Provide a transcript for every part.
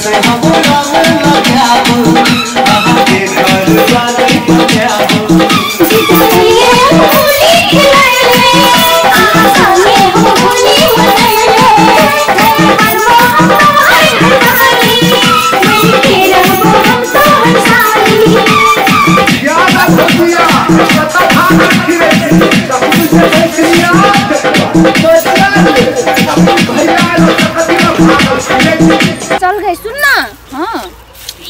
से हम रंग लगाबो अहाँ के घर वाले बनाबो होली खेलाएले अहाँ संगे हम होली मनाएले चल गई सुन ना। हां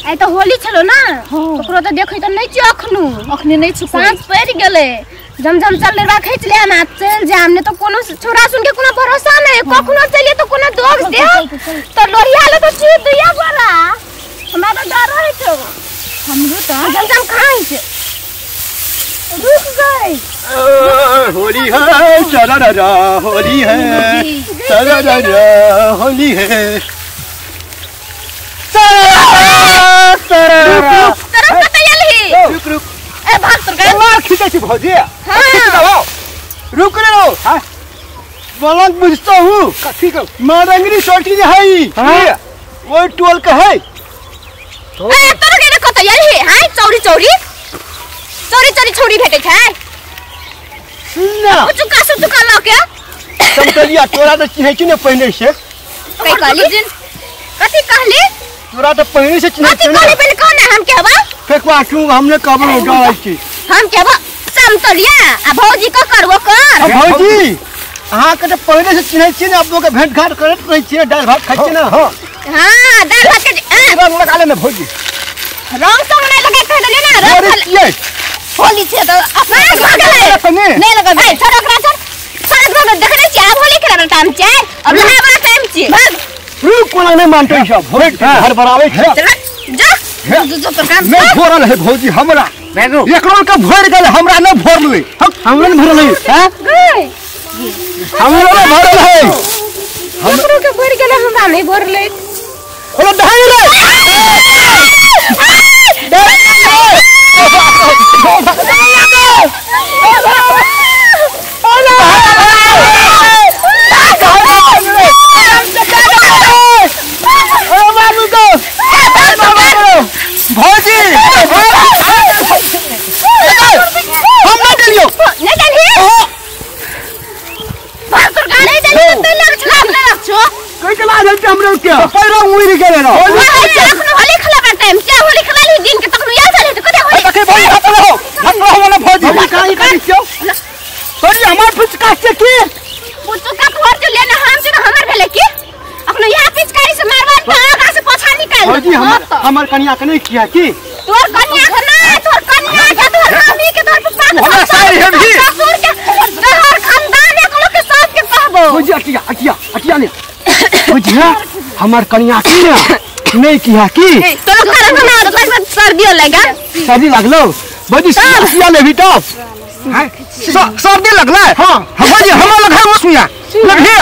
आई तो होली छलो ना। ओकरो तो देखै त नै छी अखनु अखने नै छी साँझ पड़ गेलै जमजम चल लेवा खींच ले ना चल जाम ने तो कोनो छोरा सुन के कोनो भरोसा नहीं कखनो चलिए तो कोनो दोग दे तो लोहिया ले तो चीज दिया बोला हमरा तो डर होय छौ हमरो तो जमजम खाइ छै रुक गई होली है चला रा होली है चला रा होली है तरफ कतई आलही रुक रुक ए भाग तोर के मार खींचे छी भौजी खींच दबाओ रुक रे रो हां बलंग बुझता हूं कथी के मारंगरी सोटी ने है हां वो टोल के है ए तोर के कतई आलही हां चौरी चौरी चौरी चौरी छोरी भेटे छै सुन ना चुका से चुका ल के समतलिया तोरा त चिन्है छी ने पहिने से कइ कहली कथी कहली तोरा त पहिने से चिन्है छी कथी कहली पहिले कह ना हम कहबा फेकवा क्यों हमने कबो डालै छी हम कहबा समतलिया आ भौजी क करबो कर भौजी अहाँ के त पहिले से चिन्है छी ने अपनो के भेंट घाट करैत रहै छी दाल भात खाइ छी ना। हां हां दाल भात के रंग लगा ले ने भौजी रंग संग नहीं लगा कह देलिए ना रंग होली छे त अपना भाग गेलै नहीं लगबे छोड़ ओकरा छोड़ सात भाग देखने छी आब होली खेला टाइम छै अब नहाय वाला टाइम छै भाग रुक कोना नहीं मानते सब घर बराबै छै चल जा जो तोर काम नहीं भरल है भौजी हमरा एकरो के भर गेल हमरा न भरलै हमरा न भरल है हां हमरा न भरल है हमरो के भर गेल हमरा नहीं भरलै बोलो दहाई रे भौजी हम नहीं देलियो नहीं देलही भाग तोर गाड़ी नहीं देलही त लग छला लग छो कइ के लाज हते हमरो के पैरो उड़ि गेले न अखनो होली खेला टाइम छै होली खेला दिन के तखनो याद आले त कते होली तखै भौजी हट रहो हट रहो वाला भौजी हम काई करै छियो सॉरी हमर फुचका छै की फुचका तोहर जो लेना हम छै हमर भेले की अखनो यहाँ पिचकारी से मारबा त आगा से पोछा निकाल भौजी हमर हमर कनिया के नहीं किया की तोर कनिया के ना तोर कनिया के तोर मामी के तोर पप्पा के हमरा सारी हम ही ससुर के तोहर खानदान के लोग के सब के कहबो भौजी अटिया अटिया अटिया ने भौजी हमर कनिया की ना नहीं किया की तोर कारण हमरा सर्दी लगा सर्दी लागलो भौजी सुइया लेबी तब सर्दी लगलै हां भौजी हमरा लग है वो सुइया लग है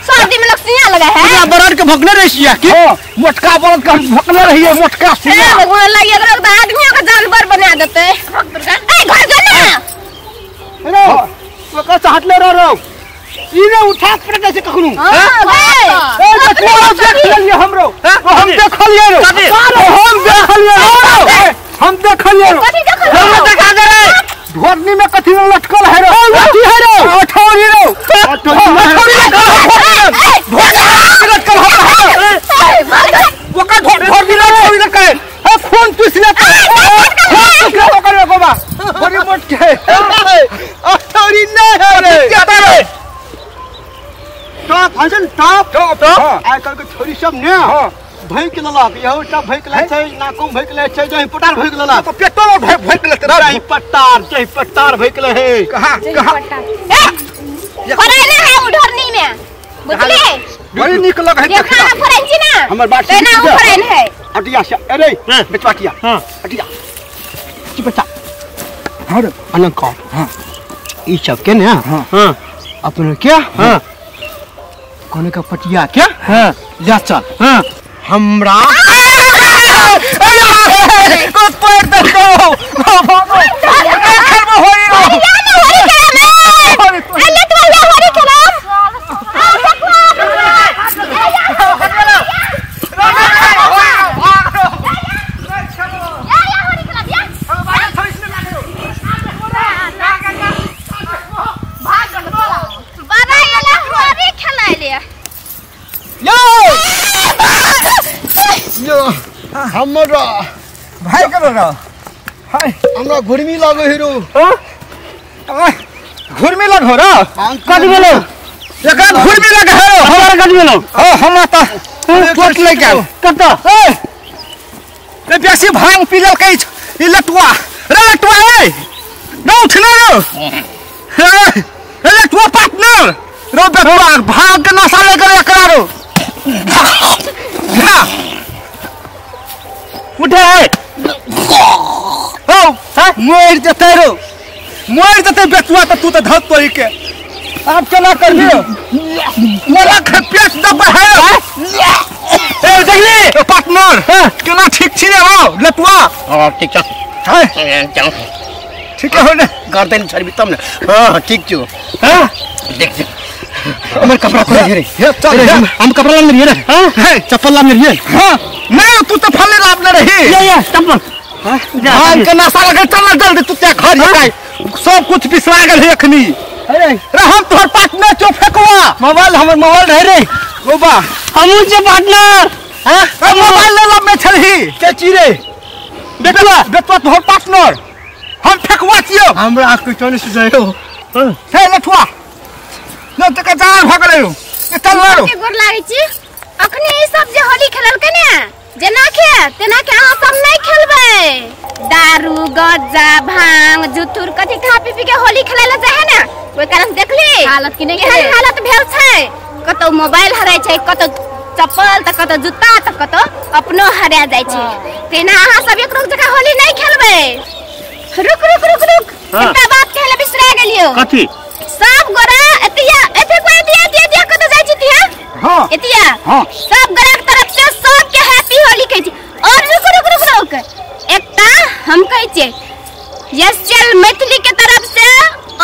सर्दी में लग सुइया लगा है पूरा बरद के भोकने रही सुइया की मोटका बरद के हम भोकने रहिए मोटका सुइया ए भगवान लगी अगर तो आदमियों का जानवर बना देते ए घर जो ना हेलो ओकर से हटले रह रहो ई ने उठा के पड़े छै कखनु ए देखलो देख लियै हमरो हम देखलियै रो हम देखलियै रो हम देखलियै रो कथि देखलियै हम देखा दे रे ढोरनी में कथि लटकल है रो कथि है रो अठौरी रो अठौरी लटकल है ओकर ढोरनी लटकल लटकल है खून चूस ले खून चूस ले ओकर गोबा बड़ी मोट के अठौरी नहीं है रे टॉप हसन टॉप टॉप आजकल के छोरी सब ने भैंक लेलक यहो सब भैंक ले छै नाको भैंक ले छै जही पटार भैंक लेलक तो पेटो में भैंक लेते जही पटार जही पटार भैंक ले है कहां कहां ए फराइना है उधरनी में बुझले बड़ी निक लग है देखा ना फराइन छी ना हमर बात ना उ फराइन है अटिया से अरे बेचवाटिया हां अटिया छी बच्चा हां रे अनंत हां ई सब के ने हां अपने क्या हां कोने का पटिया क्या हां जा चल हां हमरा को पैर देखो भागो खरबो होई रो अरे तो होरी खेलम। यो यो हमरा भाई करो र हाय हमरा घुर्मी लागो हिरो हां घुर्मी लागो र कति बेलो एकरा घुर्मी लागे हेरो हमरा कति बेलो ओ हमरा त चोट लागि गेल कत ए रे बेसी भांग पी लेलकै ई लटुआ रे लटुआ ए न उठना रो रे लटुआ पार्टनर रो बेटुआ भांग के नशा ले कर एकरा रो उठे है ओ मर जतै रो मर जतै बेटुआ त तू त धत तोरी के अब केना करबी मोरा पेट दबा है ए देखली पार्टनर केना ठीक छी रे हो लटुआ हां ठीक छ हां ठीक हो ने गर्दैन छरबी तब ने हां ठीक छु हां देख हमर कपड़ा खोले रे हे चल हम कपड़ा लाने रहिए रे हां चप्पल लाने रहिए हां नहीं तू तो फले लाने रही या या चप्पल हां के नशा लगे चल जल्दी तू ते घर जाय सब कुछ बिसरा गेल एखनी अरे रे हम तोहर पार्टनर चो फेकवा मोबाइल हमर मोबाइल रहे रे ओ बा हमू जे पार्टनर हां मोबाइल ले लब में छलही के छी रे बेटवा बेटवा तोहर पार्टनर हम फेकवा छियो हमरा आँख कुछ नहीं सुझायो हे लठुआ न त के जान भ गेलै ए चल मारो के गोर लागै छी अखने ई सब जे होली खेललकै ने जेना के तेना के अहाँ सब नहीं खेलबै दारू गज्जा भांग जुतुर कथी खा पी पी के होली खेलै ला जाय है ने ओइ कारण देखली हालत की नहीं केहन हालत भेल छै कतौ मोबाइल हराइ छै कतौ चप्पल त कतौ जूता त कतौ अपनो हरा जाइ छै तेना अहाँ सब एक रोज जकाँ होली नहीं खेलबै रुक रुक रुक रुक एकटा बात कहै ला बिसरा गेलियो कथी सब गोरा एतिया एते को एतिया एतिया एतिया कतौ जाइ छी तिया हां एतिया हां सब गोरा के तरफ से सब के हैप्पी होली कहै छी और रुक रुक रुक रुक एकटा हम कहै छियै एसएल मैथिली के तरफ से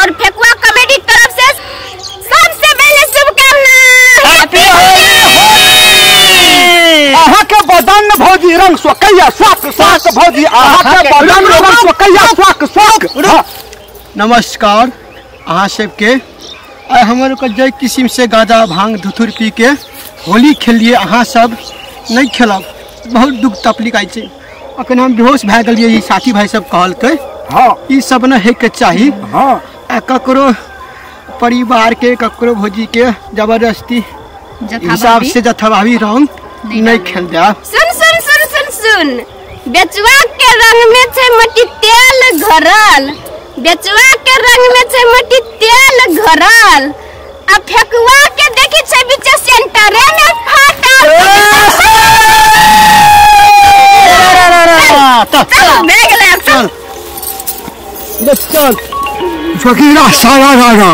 और फेकुआ कॉमेडी के तरफ से सबसे पहले शुभकामना हैप्पी होली अहाँ के बदन भौजी रंग सोकैया स्वाक स्वाक भौजी अहाँ के बदन रंग सोकैया स्वाक स्वाक नमस्कार अहाँ सबके आइ हमर के जय किस्म से गाजा भांग धुथुर पी के होली खेलिए अहाँ सब नहीं खेलब बहुत दुख तकलीफ आइ छै अखन हम बेहोश भए गेलियै ई साथी भाई सब कहलकै हां ई सब न होइके चाही हां आ ककरो परिवार के ककरो भौजी के जबरदस्ती हिसाब से जथाभावी रंग नहीं खेल जा सुन सुन सुन सुन सुन बेचुआ के रंग में छै मट्टी तेल घोरल बेचुआ के रंग में छै मट्टी तेल घोरल आ फेकुआ के देखी छै बीच सेंटरे में फाटल चल भए गेलै आब चल चल फकीरा सारा राजा